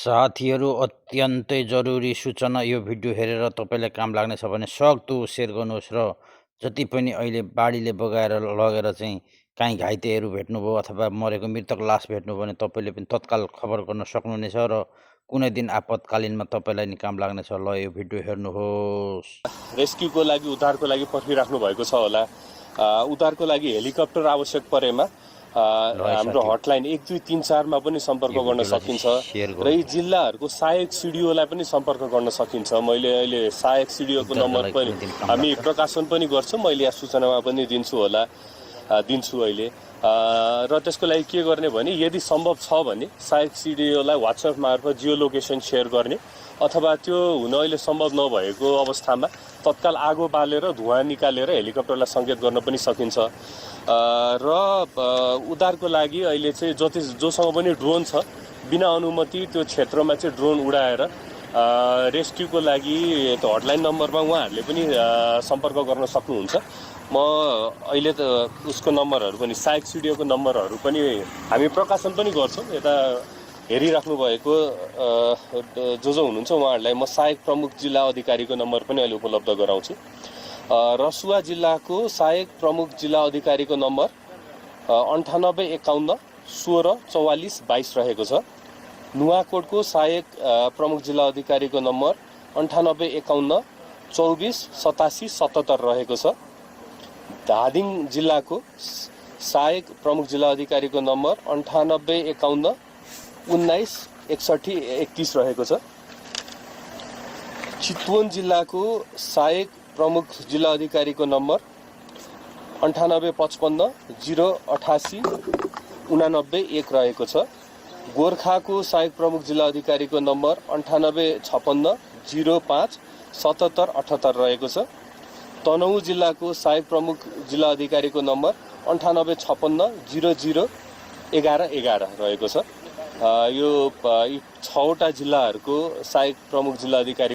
साथीहरू अत्यन्तै जरुरी सूचना। यो भिडियो हेरेर तपाईँलाई काम लाग्नेछ भने सक्दो सेयर गर्नुहोस् र जति पनि अहिले बाढीले बगाएर लगेर चाहिँ काहीँ घाइतेहरू भेट्नुभयो अथवा मरेको मृतक लास भेट्नुभयो भने तपाईँले पनि तत्काल खबर गर्न सक्नुहुनेछ र कुनै दिन आपतकालीनमा तपाईँलाई नि काम लाग्नेछ। ल यो भिडियो हेर्नुहोस्। रेस्क्युको लागि उद्धारको लागि पर्खिराख्नु भएको छ होला। उद्धारको लागि हेलिकप्टर आवश्यक परेमा हाम्रो हटलाइन 1234 मा पनि सम्पर्क गर्न सकिन्छ र यी जिल्लाहरूको सहायक सिडिओलाई पनि सम्पर्क गर्न सकिन्छ। मैले अहिले सहायक सिडिओको नम्बर पनि हामी प्रकाशन पनि गर्छौँ, मैले यहाँ सूचनामा पनि दिन्छु अहिले। र त्यसको लागि के गर्ने भने यदि सम्भव छ भने सहायक सिडिओलाई व्हाट्सएप मार्फत जियो लोकेसन सेयर गर्ने अथवा त्यो हुन अहिले सम्भव नभएको अवस्थामा तत्काल आगो बालेर धुवाँ निकालेर हेलिकप्टरलाई सङ्केत गर्न पनि सकिन्छ। र उद्धारको लागि अहिले चाहिँ जोसँग पनि ड्रोन छ बिना अनुमति त्यो क्षेत्रमा चाहिँ ड्रोन उडाएर रेस्क्युको लागि त्यो हटलाइन नम्बरमा उहाँहरूले पनि सम्पर्क गर्न सक्नुहुन्छ। म अहिले त उसको नम्बरहरू पनि सहायक सिडिओको नम्बरहरू पनि हामी प्रकाशन पनि गर्छौँ। यता हेरिराख्नु भएको जो हुनुहुन्छ उहाँहरूलाई म सहायक प्रमुख जिल्ला अधिकारीको नम्बर पनि अहिले उपलब्ध गराउँछु। रसुवा जिल्लाको सहायक प्रमुख जिल्ला अधिकारीको नम्बर 9851 16 44 22 रहेको छ। नुवाकोटको सहायक प्रमुख जिल्ला अधिकारीको नम्बर 9851 24 87 77 रहेको छ। धादिङ जिल्लाको सहायक प्रमुख जिल्ला अधिकारीको नम्बर 9851 19 61 31 रहेको छ। चितवन जिल्लाको सहायक प्रमुख जिल्ला अधिकारीको नम्बर 9855 088 89 1 रहेको छ। गोर्खाको सहायक प्रमुख जिल्ला अधिकारीको नम्बर 9856 05 77 78 रहेको छ। तनहुँ जिल्लाको सहायक प्रमुख जिल्ला अधिकारीको नम्बर 9856 00 11 11 रहेको छ। यो 6वटा जिल्लाहरूको सहायक प्रमुख जिल्ला अधिकारी